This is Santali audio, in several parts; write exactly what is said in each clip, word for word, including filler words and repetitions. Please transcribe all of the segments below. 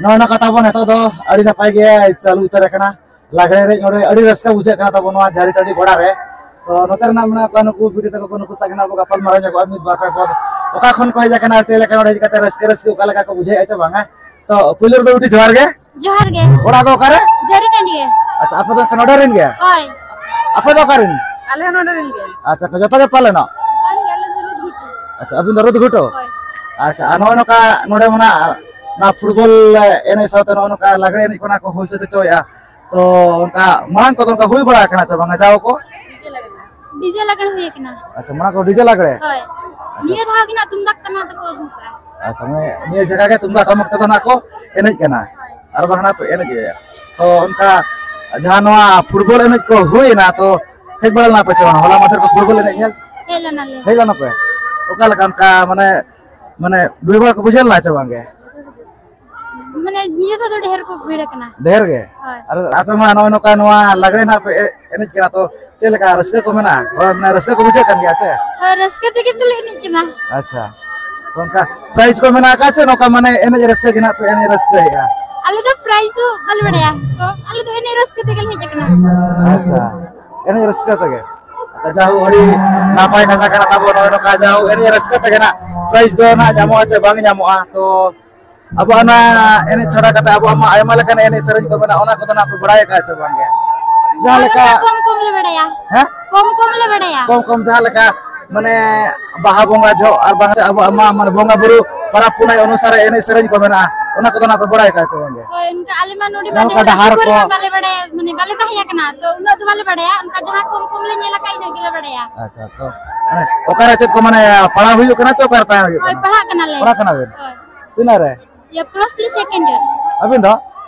ᱱᱚᱜᱼᱚᱭ ᱱᱚᱝᱠᱟ ᱛᱟᱵᱚᱱ ᱱᱤᱛᱚᱜ ᱫᱚ ᱟᱹᱰᱤ ᱱᱟᱯᱟᱭ ᱜᱮ ᱪᱟᱹᱞᱩ ᱩᱛᱟᱹᱨ ᱟᱠᱟᱱᱟ ᱞᱟᱜᱽᱲᱮ ᱮᱱᱮᱡ᱾ ᱱᱚᱰᱮ ᱟᱹᱰᱤ ᱨᱟᱹᱥᱠᱟᱹ ᱵᱩᱡᱷᱟᱹᱜ ᱠᱟᱱᱟ ᱛᱟᱵᱚᱱ ᱱᱚᱣᱟ ᱡᱷᱟᱹᱨᱤ ᱴᱟᱺᱰᱤ ᱜᱚᱰᱟ ᱨᱮ᱾ ᱛᱚ ᱱᱚᱛᱮ ᱨᱮᱱᱟᱜ ᱢᱮᱱᱟᱜ ᱠᱚᱣᱟ ᱱᱩᱠᱩ ᱵᱤᱴᱤ ᱛᱟᱠᱚ ᱠᱚ, ᱱᱩᱠᱩ ᱥᱟᱶ ᱜᱮ ᱱᱟᱜ ᱵᱚ ᱜᱟᱯᱟᱞ ᱢᱟᱨᱟᱣ ᱧᱚᱜᱚᱜᱼᱟ ᱢᱤᱫ ᱵᱟᱨ ᱯᱮ ᱯᱚᱫ᱾ ᱚᱠᱟ ᱠᱷᱚᱱ ᱠᱚ ᱦᱮᱡ ᱟᱠᱟᱱᱟ, ᱪᱮᱫ ᱞᱮᱠᱟ ᱱᱚᱰᱮ ᱦᱮᱡ ᱠᱟᱛᱮ ᱨᱟᱹᱥᱠᱟᱹ ᱨᱟᱹᱥᱠᱟᱹ ᱚᱠᱟ ᱞᱮᱠᱟ ᱠᱚ ᱵᱩᱡᱷᱟᱹᱣᱮᱫᱼᱟ ᱪᱮ ᱵᱟᱝᱟ? ᱛᱚ ᱯᱩᱭᱞᱩ ᱨᱮᱫᱚ ᱵᱤᱴᱤ ᱡᱚᱦᱟᱨ ᱜᱮ᱾ ᱡᱚᱦᱟᱨ ᱜᱮ᱾ ᱚᱲᱟᱜ ᱫᱚ ᱚᱠᱟᱨᱮ? ᱡᱷᱟᱹᱨᱤ ᱴᱟᱺᱰᱤ ᱜᱮ᱾ ᱟᱪᱪᱷᱟ, ᱟᱯᱮ ᱫᱚ ᱮᱱᱠᱷᱟᱱ ᱱᱚᱰᱮ ᱨᱮᱱ ᱜᱮ? ᱦᱳᱭ᱾ ᱟᱯᱮ ᱫᱚ ᱚᱠᱟᱨᱮᱱ? ᱟᱞᱮ ᱦᱚᱸ ᱱᱚᱰᱮ ᱨᱮᱱ ᱜᱮ᱾ ᱟᱪᱪᱷᱟ, ᱡᱚᱛᱚ ᱜᱮ ᱯᱟᱞᱮᱱᱚᱜ? ᱵᱟᱝ ᱜᱮ, ᱟᱞᱮ ᱫᱚ ᱨᱩᱫᱷᱩᱴᱩ᱾ ᱟᱪᱪᱷᱟ, ᱟᱹᱵᱤᱱ ᱫᱚ ᱨᱩᱫᱷᱩᱴᱩ? ᱦᱳᱭ᱾ ᱟᱪᱪᱷᱟ, ᱟᱨ ᱱᱚᱜᱼᱚᱭ ᱱᱚᱝᱠᱟ ᱱᱚᱰᱮ ᱢᱟ ᱱᱟᱜ ᱱᱚᱣᱟ ᱯᱷᱩᱴᱵᱚᱞ ᱮᱱᱮᱡ ᱥᱟᱶᱛᱮ ᱱᱚᱜᱼᱚ ᱱᱚᱝᱠᱟ ᱞᱟᱜᱽᱲᱮ ᱮᱱᱮᱡ ᱠᱚ ᱱᱟᱜ ᱠᱚ ᱦᱩᱭ ᱥᱟᱹᱛ ᱦᱚᱪᱚᱭᱮᱫᱼᱟ᱾ ᱛᱚ ᱚᱱᱠᱟ ᱢᱟᱲᱟᱝ ᱠᱚᱫᱚ ᱚᱱᱠᱟ ᱦᱩᱭ ᱵᱟᱲᱟ ᱟᱠᱟᱱᱟ ᱪᱮ ᱵᱟᱝᱟ ᱡᱟᱣ ᱠᱚ? ᱰᱤᱡᱮ ᱞᱟᱜᱽᱲᱮ᱾ ᱰᱤᱡᱮ ᱞᱟᱜᱽᱲᱮ ᱦᱩᱭ ᱟᱠᱟᱱᱟ᱾ ᱟᱪᱪᱷᱟ, ᱢᱟᱲᱟᱝ ᱠᱚ ᱰᱤᱡᱮ ᱞᱟᱜᱽᱲᱮ? ᱦᱳᱭ᱾ ᱟᱪᱪᱷᱟ᱾ ᱱᱤᱭᱟᱹ ᱫᱷᱟᱣ ᱜᱮ ᱱᱟᱜ ᱛᱩᱢᱫᱟᱜ ᱴᱟᱢᱟᱠ ᱫᱚᱠᱚ ᱟᱹᱜᱩ ᱠᱟᱜᱼᱟ᱾ ᱟᱪᱪᱷᱟ, ᱢᱟᱱᱮ ᱱᱤᱭᱟᱹ ᱡᱟᱭᱜᱟ ᱜᱮ ᱛᱩᱢᱫᱟᱜ ᱴᱟᱢᱟᱠ ᱛᱮᱫᱚ ᱱᱟᱜ ᱠᱚ ᱮᱱᱮᱡ ᱠᱟᱱᱟ? ᱦᱳᱭ᱾ ᱟᱨ ᱵᱟᱝ ᱱᱟᱜ ᱯᱮ ᱮᱱᱮᱡ ᱮᱭᱟ? ᱛᱚ ᱚᱱᱠᱟ ᱡᱟᱦᱟᱸ ᱱᱚᱣᱟ ᱯᱷᱩᱴᱵᱚᱞ ᱮᱱᱮᱡ ᱠᱚ ᱦᱩᱭᱮᱱᱟ, ᱛᱚ ᱦᱮᱡ ᱵᱟᱲᱟ ᱞᱮᱱᱟ ᱯᱮ ᱥᱮ ᱵᱟᱝ ᱦᱚᱞᱟ ᱢᱟᱫᱷᱮᱨ ᱠᱚ ᱯᱷᱩᱴᱵᱚᱞ ᱮᱱᱮᱡ ᱧᱮᱞ? ᱦᱮᱡ ᱞᱮᱱᱟᱞᱮ᱾ ᱦᱮᱡ ᱞᱮᱱᱟ ᱯᱮ? ᱚᱠᱟ ᱞᱮᱠᱟ ᱚᱱᱠᱟ ᱢᱟᱱᱮ, ᱢᱟᱱᱮ ᱵᱷᱤᱲ ᱵᱷᱟᱲ ᱠᱚ ᱵᱩᱡᱷᱟᱹᱣ ᱞᱮᱱᱟ ᱪᱮ ᱵᱟᱝ ᱜᱮ? ᱢᱟᱱᱮ ᱱᱤᱭᱟᱹ ᱫᱷᱟᱣ ᱫᱚ ᱰᱷᱮᱨ ᱠᱚ ᱵᱷᱤᱲ ᱟᱠᱟᱱᱟ᱾ ᱰᱷᱮᱨ ᱜᱮ? ᱦᱳᱭ᱾ ᱟᱨ ᱟᱯᱮ ᱢᱟ ᱱᱚᱜᱼᱚᱭ ᱱᱚᱝᱠᱟ ᱱᱚᱣᱟ ᱞᱟᱜᱽᱲᱮ ᱱᱟᱜ ᱯᱮ ᱮ-, ᱮᱱᱮᱡ ᱠᱟᱱᱟ, ᱛᱚ ᱪᱮᱫ ᱞᱮᱠᱟ ᱨᱟᱹᱥᱠᱟᱹ ᱠᱚ ᱢᱮᱱᱟᱜᱼᱟ? ᱦᱳᱭ, ᱢᱟᱱᱮ ᱨᱟᱹᱥᱠᱟᱹ ᱠᱚ ᱵᱩᱡᱷᱟᱹᱜ ᱠᱟᱱ ᱜᱮᱭᱟ ᱪᱮ? ᱦᱳᱭ, ᱨᱟᱹᱥᱠᱟᱹ ᱛᱮᱜᱮ ᱛᱚᱞᱮ ᱮᱱᱮᱡ ᱠᱟᱱᱟ᱾ ᱟᱪᱪᱷᱟ, ᱚᱱᱠᱟ ᱯᱨᱟᱭᱤᱡᱽ ᱠᱚ ᱢᱮᱱᱟᱜ ᱟᱠᱟᱫ ᱥᱮ ᱱᱚᱝᱠᱟ ᱢᱟᱱᱮ ᱮᱱᱮᱡ ᱨᱟᱹᱥᱠᱟᱹ ᱜᱮ ᱱᱟᱜ ᱯᱮ ᱮᱱᱮᱡ ᱨᱟᱹᱥᱠᱟᱹᱭᱮᱫᱼᱟ? ᱟᱞᱮ ᱫᱚ ᱯᱨᱟᱭᱤᱡᱽ ᱫᱚ ᱵᱟᱞᱮ ᱵᱟᱲᱟᱭᱟ, ᱛᱚ ᱟᱞᱮ ᱫᱚ ᱮᱱᱮᱡ ᱨᱟᱹᱥᱠᱟᱹ ᱛᱮᱜᱮ ᱞᱮ ᱦᱮᱡ ᱟᱠᱟᱱᱟ᱾ ᱟᱪᱪᱷᱟ, ᱮᱱᱮᱡ ᱨᱟᱹᱥᱠᱟᱹ ᱛᱮᱜᱮ᱾ ᱟᱪᱪᱷᱟ, ᱡᱟᱭᱦᱳᱠ, ᱟᱹᱰᱤ ᱱᱟᱯᱟᱭ ᱠᱟᱛᱷᱟ ᱠᱟᱱᱟ ᱛᱟᱵᱚ ᱱᱚᱜᱼᱚᱭ ᱱᱚᱝᱠᱟ, ᱡᱟᱭᱦᱳᱠ, ᱮᱱᱮᱡ ᱨᱟᱹᱥᱠᱟᱹ ᱛᱮᱜᱮ ᱱᱟᱜ ᱯᱨᱟᱭᱤᱡᱽ ᱫᱚ ᱱᱟᱜ ᱧᱟᱢᱚᱜᱼᱟ ᱪᱮ ᱵᱟᱝ ᱧᱟᱢᱚᱜᱼᱟ᱾ ᱛᱚ ᱟᱵᱚ ᱚᱱᱟ ᱮᱱᱮᱡ ᱪᱷᱟᱰᱟ ᱠᱟᱛᱮ ᱟᱵᱚᱣᱟᱜ ᱢᱟ ᱟᱭᱢᱟ ᱞᱮᱠᱟᱱ ᱮᱱᱮᱡ ᱥᱮᱨᱮᱧ ᱠᱚ ᱢᱮᱱᱟᱜᱼᱟ, ᱚᱱᱟ ᱠᱚᱫᱚ ᱱᱟᱜ ᱯᱮ ᱵᱟᱲᱟᱭ ᱟᱠᱟᱫᱼᱟ ᱪᱮ ᱵᱟᱝ ᱜᱮ? ᱡᱟᱦᱟᱸ ᱦᱳᱭ, ᱞᱮᱠᱟ ᱚᱱᱠᱟ ᱠᱚᱢ ᱠᱚᱢ ᱞᱮ ᱵᱟᱲᱟᱭᱟ᱾ ᱦᱮᱸ? ᱠᱚᱢ ᱠᱚᱢ ᱞᱮ ᱵᱟᱲᱟᱭᱟ᱾ ᱠᱚᱢ ᱠᱚᱢ ᱡᱟᱦᱟᱸ ᱞᱮᱠᱟ ᱢᱟᱱᱮ ᱵᱟᱦᱟ ᱵᱚᱸᱜᱟ ᱡᱚᱦᱚᱜ ᱟᱨ ᱵᱟᱝ ᱥᱮ ᱟᱵᱚᱣᱟᱜ ᱢᱟ ᱢᱟᱱᱮ ᱵᱚᱸᱜᱟ ᱵᱩᱨᱩ ᱯᱚᱨᱚᱵᱽ ᱯᱩᱱᱟᱹᱭ ᱚᱱᱩᱥᱟᱨᱮ ᱮᱱᱮᱡ ᱥᱮᱨᱮᱧ ᱠᱚ ᱢᱮᱱᱟᱜᱼᱟ, ᱚᱱᱟ ᱠᱚᱫᱚ ᱱᱟᱜ ᱯᱮ ᱵᱟᱲᱟᱭ ᱟᱠᱟᱫᱼᱟ ᱪᱮ ᱵᱟᱝ ᱜᱮ? ᱦᱳᱭ, ᱚᱱᱠᱟ ᱟᱞᱮ ᱢᱟ ᱱᱚᱰᱮ ᱢᱟ ᱡᱟᱦᱟᱸ ᱞᱮᱠᱟ ᱰᱟᱦᱟᱨ ᱰᱟᱦᱟᱨ ᱠᱚ ᱠᱚ᱾ ᱢᱟ ᱵᱟᱞᱮ ᱵᱟᱲᱟᱭᱟ, ᱢᱟᱱᱮ ᱵᱟᱞᱮ ᱛᱟᱦᱮᱸ ᱟᱠᱟᱱᱟ, ᱛᱚ ᱩᱱᱟᱹᱜ ᱫᱚ ᱵᱟᱞᱮ ᱵᱟᱲᱟᱭᱟ, ᱚᱱᱠᱟ ᱡᱟᱦᱟᱸ ᱠᱚᱢ ᱠᱚᱢ ᱞᱮ ᱧᱮᱞ ᱟᱠᱟᱫ ᱤᱱᱟᱹᱜ ᱜᱮᱞᱮ ᱵᱟᱲᱟᱭᱟ᱾ ᱟᱪᱪᱷᱟ, ᱛᱚ ᱢᱟᱱᱮ ᱚᱠᱟᱨᱮ ᱪᱮᱫ ᱠᱚ ᱢᱟᱱᱮ ᱯᱟᱲᱦᱟᱣ ᱦᱩᱭᱩᱜ ᱠᱟᱱᱟ ᱪᱮ ᱚᱠᱟᱨᱮ ᱛᱟᱦᱮᱸ ᱦᱩᱭᱩᱜ ᱦᱳᱭ, ᱠᱟᱱᱟ? ᱯᱟᱲᱦᱟᱜ ᱠᱟᱱᱟᱞᱮ᱾ ᱯᱟᱲᱦᱟᱜ ᱠᱟᱱᱟ ᱵᱮᱱ? ᱦᱳᱭ᱾ ᱛᱤᱱᱟᱹᱜ ᱨᱮ? ᱤᱭᱟᱹ, plus three second year᱾ ᱟᱹᱵᱤᱱ ᱫᱚ?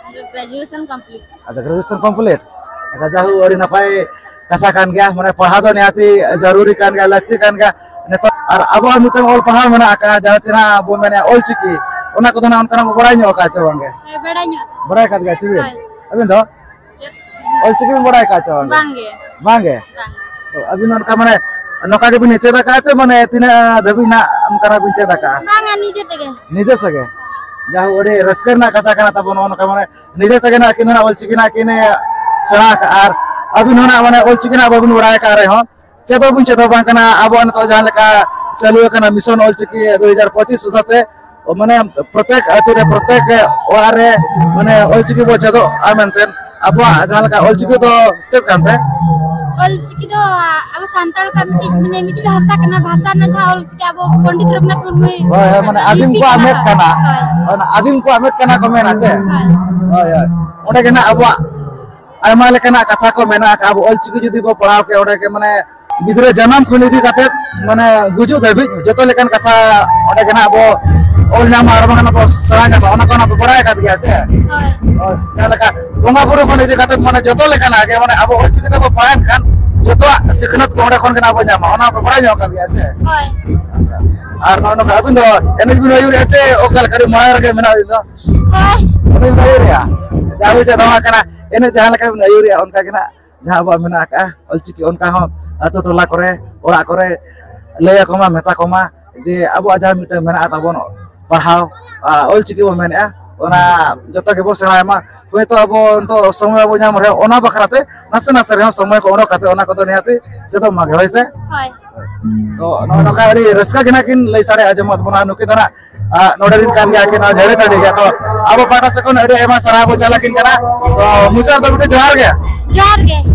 Graduation complete᱾ ᱟᱪᱪᱷᱟ, graduation complete᱾ ᱟᱪᱪᱷᱟ, ᱡᱟᱭᱦᱳᱠ, ᱟᱹᱰᱤ ᱱᱟᱯᱟᱭ ᱠᱟᱛᱷᱟ ᱠᱟᱱ ᱜᱮᱭᱟ, ᱢᱟᱱᱮ ᱯᱟᱲᱦᱟᱣ ᱫᱚ ᱱᱤᱦᱟᱹᱛᱤ ᱡᱟᱹᱨᱩᱨᱤ ᱠᱟᱱ ᱜᱮᱭᱟ, ᱞᱟᱹᱠᱛᱤ ᱠᱟᱱ ᱜᱮᱭᱟ᱾ ᱱᱤᱛᱚᱜ ᱟᱨ ᱟᱵᱚᱣᱟᱜ ᱢᱤᱫᱴᱟᱝ ᱚᱞ ᱯᱟᱲᱦᱟᱣ ᱢᱮᱱᱟᱜ ᱟᱠᱟᱫᱼᱟ, ᱡᱟᱦᱟᱸ ᱪᱮ ᱱᱟᱜ ᱵᱚ ᱢᱮᱱᱮᱫᱼᱟ ᱚᱞ ᱪᱤᱠᱤ, ᱚᱱᱟ ᱠᱚᱫᱚ ᱱᱟᱜ ᱚᱱᱠᱟᱱᱟᱜ ᱵᱚ ᱵᱟᱲᱟᱭ ᱧᱚᱜ ᱟᱠᱟᱫᱼᱟ ᱪᱮ ᱵᱟᱝ ᱜᱮ? ᱦᱳᱭ, ᱵᱟᱲᱟᱭ ᱧᱚᱜ ᱟᱠᱟᱫᱼᱟ᱾ ᱵᱟᱲᱟᱭ ᱟᱠᱟᱫ ᱜᱮᱭᱟ ᱪᱮ ᱵᱤᱱ? ᱦᱳᱭ᱾ ᱟᱹᱵᱤᱱ ᱫᱚ? ᱪᱮᱫ? ᱚᱞ ᱪᱤᱠᱤ ᱵᱤᱱ ᱵᱟᱲᱟᱭ ᱟᱠᱟᱫ ᱪᱮ ᱵᱟᱝ? ᱵᱟᱝ ᱜᱮ᱾ ᱵᱟᱝ ᱜᱮ? ᱵᱟᱝ᱾ ᱛᱚ, ᱟᱹᱵᱤᱱ ᱫᱚ ᱚᱱᱠᱟ ᱢᱟᱱᱮ ᱱᱚᱝᱠᱟ ᱜᱮᱵᱤᱱ ᱪᱮᱫ ᱟᱠᱟᱫᱼᱟ ᱪᱮ ᱢᱟᱱᱮ ᱛᱤᱱᱟᱹᱜ ᱫᱷᱟᱹᱵᱤᱡ ᱱᱟᱜ ᱚᱱᱠᱟᱱᱟᱜ ᱵᱤᱱ ᱪᱮᱫ ᱟᱠᱟᱫᱼᱟ? ᱵᱟᱝᱟ, ᱱᱤᱡᱮ ᱛᱮᱜᱮ᱾ ᱱᱤᱡᱮ ᱛᱮᱜᱮ? ᱡᱟᱦᱳ, ᱟᱹᱰᱤ ᱨᱟᱹᱥᱠᱟᱹ ᱨᱮᱱᱟᱜ ᱠᱟᱛᱷᱟ ᱠᱟᱱᱟ ᱛᱟᱵᱚᱱ ᱱᱚᱜᱼᱚ ᱱᱚᱝᱠᱟ, ᱢᱟᱱᱮ ᱱᱤᱡᱮ ᱛᱮᱜᱮ ᱱᱟᱜ ᱟᱹᱠᱤᱱ ᱫᱚ ᱱᱟᱜ ᱚᱞᱪᱤᱠᱤ ᱱᱟᱜ ᱠᱤᱱ ᱥᱮᱬᱟ ᱟᱠᱟᱫᱼᱟ, ᱟᱨ ᱟᱹᱵᱤᱱ ᱦᱚᱸ ᱱᱟᱜ ᱢᱟᱱᱮ ᱚᱞᱪᱤᱠᱤ ᱱᱟᱜ ᱵᱟᱹᱵᱤᱱ ᱵᱟᱲᱟᱭ ᱟᱠᱟᱫ ᱨᱮᱦᱚᱸ, ᱪᱮᱫ ᱦᱚᱸ ᱵᱤᱱ ᱪᱮᱫ ᱦᱚᱸ ᱵᱟᱝ ᱠᱟᱱᱟ᱾ ᱟᱵᱚᱣᱟᱜ ᱱᱤᱛᱚᱜ ᱡᱟᱦᱟᱸ ᱞᱮᱠᱟ ᱪᱟᱹᱞᱩ ᱟᱠᱟᱱᱟ ᱢᱤᱥᱚᱱ ᱚᱞᱪᱤᱠᱤ ᱫᱩ ᱦᱟᱡᱟᱨ ᱯᱚᱸᱪᱤᱥ ᱥᱚᱫᱷᱟ ᱛᱮ, ᱢᱟᱱᱮ ᱯᱨᱚᱛᱮᱠ ᱟᱹᱛᱩ ᱨᱮ, ᱯᱨᱚᱛᱮᱠ ᱚᱲᱟᱜ ᱨᱮ ᱢᱟᱱᱮ ᱚᱞᱪᱤᱠᱤ ᱵᱚ ᱪᱮᱫᱚᱜᱼᱟ ᱢᱮᱱᱛᱮ, ᱟᱵᱚᱣᱟᱜ ᱡᱟᱦᱟᱸ ᱞᱮᱠᱟ ᱚᱞᱪᱤᱠᱤ ᱫᱚ ᱪᱮᱫ ᱠᱟᱱᱛᱮ? ᱚᱞᱪᱤᱠᱤ ᱫᱚ ᱟᱵᱚ ᱥᱟᱱᱛᱟᱲ ᱠᱚᱣᱟᱜ ᱢᱤᱫᱴᱤᱡ, ᱢᱟᱱᱮ ᱢᱤᱫᱴᱤᱡ ᱵᱷᱟᱥᱟ ᱠᱟᱱᱟ, ᱵᱷᱟᱥᱟ ᱨᱮᱱᱟᱜ ᱡᱟᱦᱟᱸ ᱚᱞᱪᱤᱠᱤ ᱟᱵᱚ ᱯᱚᱱᱰᱤᱛ ᱨᱚᱜᱷᱩᱱᱟᱛᱷ ᱢᱩᱨᱢᱩᱭ ᱦᱳᱭ, ᱦᱳᱭ, ᱢᱟᱱᱮ ᱟᱹᱫᱤᱢ ᱞᱤᱯᱤ ᱠᱚᱣᱟᱜ ᱠᱟᱱᱟ᱾ ᱢᱮᱫ ᱠᱟᱱᱟ᱾ ᱦᱳᱭ᱾ ᱚᱱᱟ ᱟᱹᱫᱤᱢ ᱠᱚᱣᱟᱜ ᱢᱮᱫ ᱠᱟᱱᱟ ᱠᱚ ᱢᱮᱱᱟ ᱪᱮ? ᱦᱳᱭ᱾ ᱦᱳᱭ, ᱦᱳᱭ᱾ ᱚᱸᱰᱮ ᱜᱮ ᱱᱟᱜ ᱟᱵᱚᱣᱟᱜ ᱟᱭᱢᱟ ᱞᱮᱠᱟᱱᱟᱜ ᱠᱟᱛᱷᱟ ᱠᱚ ᱢᱮᱱᱟᱜ ᱟᱠᱟᱫᱼᱟ᱾ ᱟᱵᱚ ᱚᱞᱪᱤᱠᱤ ᱡᱩᱫᱤ ᱵᱚ ᱯᱟᱲᱦᱟᱣ ᱠᱮᱭᱟ, ᱚᱸᱰᱮ ᱜᱮ ᱢᱟᱱᱮ ᱜᱤᱫᱽᱨᱟᱹ ᱡᱟᱱᱟᱢ ᱠᱷᱚᱱ ᱤᱫᱤ ᱠᱟᱛᱮ ᱢᱟᱱᱮ ᱜᱩᱡᱩᱜ ᱫᱷᱟᱹᱵᱤᱡ ᱡᱚᱛᱚ ᱞᱮᱠᱟᱱ ᱠᱟᱛᱷᱟ ᱚᱸᱰᱮ ᱜᱮ ᱱᱟᱜ ᱵᱚ ᱚᱞ ᱧᱟᱢᱟ, ᱟᱨ ᱵᱟᱝ ᱵᱚ ᱥᱮᱬᱟ ᱧᱟᱢᱟ᱾ ᱚᱱᱟ ᱠᱚ ᱱᱟᱜ ᱵᱚ ᱵᱟᱲᱟᱭ ᱟᱠᱟᱫ ᱜᱮᱭᱟ ᱪᱮ? ᱦᱳᱭ᱾ ᱦᱳᱭ, ᱡᱟᱦᱟᱸ ᱞᱮᱠᱟ ᱵᱚᱸᱜᱟ ᱵᱩᱨᱩ ᱠᱷᱚᱱ ᱤᱫᱤ ᱠᱟᱛᱮ ᱢᱟᱱᱮ ᱡᱚᱛᱚ ᱞᱮᱠᱟᱱᱟᱜ ᱜᱮ, ᱢᱟᱱᱮ ᱟᱵᱚ ᱚᱞᱪᱤᱠᱤ ᱛᱮᱵᱚ ᱯᱟᱲᱦᱟᱣ ᱮᱱ ᱠᱷᱟᱱ ᱡᱚᱛᱚᱣᱟᱜ ᱥᱤᱠᱷᱱᱟᱹᱛ ᱠᱚ ᱚᱸᱰᱮ ᱠᱷᱚᱱ ᱜᱮ ᱱᱟᱜ ᱵᱚ ᱧᱟᱢᱟ, ᱚᱱᱟ ᱵᱚ ᱵᱟᱲᱟᱭ ᱧᱚᱜ ᱟᱠᱟᱫ ᱜᱮᱭᱟ ᱪᱮ? ᱦᱳᱭ᱾ ᱟᱨ ᱱᱚᱜᱼᱚ ᱱᱚᱝᱠᱟ ᱟᱹᱵᱤᱱ ᱫᱚ ᱮᱱᱮᱡ ᱵᱤᱱ ᱟᱹᱭᱩᱨᱮᱜᱼᱟ ᱥᱮ ᱚᱠᱟ ᱞᱮᱠᱟ, ᱟᱹᱰᱤ ᱢᱟᱲᱟᱝ ᱨᱮᱜᱮ ᱢᱮᱱᱟᱜ ᱵᱤᱱ ᱫᱚ? ᱦᱳᱭ᱾ ᱟᱹᱵᱤᱱ ᱵᱤᱱ ᱟᱹᱭᱩᱨᱮᱜᱼᱟ? ᱡᱟᱦᱟᱸ ᱵᱩᱡᱷᱟᱹᱜ ᱱᱚᱣᱟ ᱠᱟᱱᱟ, ᱮᱱᱮᱡ ᱡᱟᱦᱟᱸ ᱞᱮᱠᱟ ᱵᱤᱱ ᱟᱹᱭᱩᱨᱮᱜᱼᱟ ᱚᱱᱠᱟ ᱜᱮ ᱱᱟᱜ ᱡᱟᱦᱟᱸ ᱟᱵᱚᱣᱟᱜ ᱢᱮᱱᱟᱜ ᱟᱠᱟᱫᱼᱟ ᱚᱞᱪᱤᱠᱤ, ᱚᱱᱠᱟ ᱦᱚᱸ ᱟᱹᱛᱩ ᱴᱚᱞᱟ ᱠᱚᱨᱮ, ᱚᱲᱟᱜ ᱠᱚᱨᱮ ᱞᱟᱹᱭ ᱟᱠᱚ ᱢᱟ, ᱢᱮᱛᱟ ᱠᱚ ᱢᱟ ᱡᱮ ᱟᱵᱚᱣᱟᱜ ᱡᱟᱦᱟᱸ ᱢᱤᱫᱴᱟᱝ ᱢᱮᱱᱟᱜᱼᱟ ᱛᱟᱵᱚᱱ ᱯᱟᱲᱦᱟᱣ, ᱟ, ᱚᱞᱪᱤᱠᱤ ᱵᱚᱱ ᱢᱮᱱᱮᱫᱼᱟ, ᱚᱱᱟ ᱡᱚᱛᱚ ᱜᱮᱵᱚ ᱥᱮᱬᱟᱭ ᱢᱟ᱾ ᱦᱳᱭᱛᱳ ᱟᱵᱚ ᱱᱤᱛᱚᱜ ᱥᱚᱢᱚᱭ ᱵᱟᱵᱚ ᱧᱟᱢ ᱨᱮᱦᱚᱸ, ᱚᱱᱟ ᱵᱟᱠᱷᱨᱟ ᱛᱮ ᱱᱟᱥᱮ ᱱᱟᱥᱮ ᱨᱮᱦᱚᱸ ᱥᱚᱢᱚᱭ ᱠᱚ ᱚᱰᱚᱠ ᱠᱟᱛᱮ ᱚᱱᱟ ᱠᱚᱫᱚ ᱱᱤᱦᱟᱹᱛᱤ ᱪᱮᱫᱚᱜ ᱢᱟ ᱜᱮ, ᱦᱳᱭ ᱥᱮ? ᱦᱳᱭ᱾ ᱛᱚ ᱱᱚᱜᱼᱚ ᱱᱚᱝᱠᱟ ᱟᱹᱰᱤ ᱨᱟᱹᱥᱠᱟᱹ ᱜᱮ ᱱᱟᱜ ᱠᱤᱱ ᱞᱟᱹᱭ ᱥᱟᱰᱮ ᱟᱸᱡᱚᱢᱟᱫ ᱵᱚᱱᱟ᱾ ᱱᱩᱠᱤᱱ ᱫᱚ ᱱᱟᱜ, ᱟ, ᱱᱚᱰᱮ ᱨᱤᱱ ᱠᱟᱱ ᱜᱮᱭᱟ ᱠᱤᱱ, ᱱᱚᱣᱟ ᱡᱷᱟᱹᱨᱤ ᱴᱟᱺᱰᱤ ᱜᱮ᱾ ᱛᱚ ᱟᱵᱚ ᱯᱟᱦᱴᱟ ᱥᱮᱫ ᱠᱷᱚᱱ ᱟᱹᱰᱤ ᱟᱭᱢᱟ ᱥᱟᱨᱦᱟᱣ ᱵᱚ ᱪᱟᱞ ᱟᱹᱠᱤᱱ ᱠᱟᱱᱟ᱾ ᱛᱚ ᱢᱩᱪᱟᱹᱫ ᱫᱚ ᱢᱤᱫᱴᱮᱱ ᱡᱚᱦᱟᱨ ᱜᱮ᱾ ᱡᱚᱦᱟᱨ ᱜᱮ᱾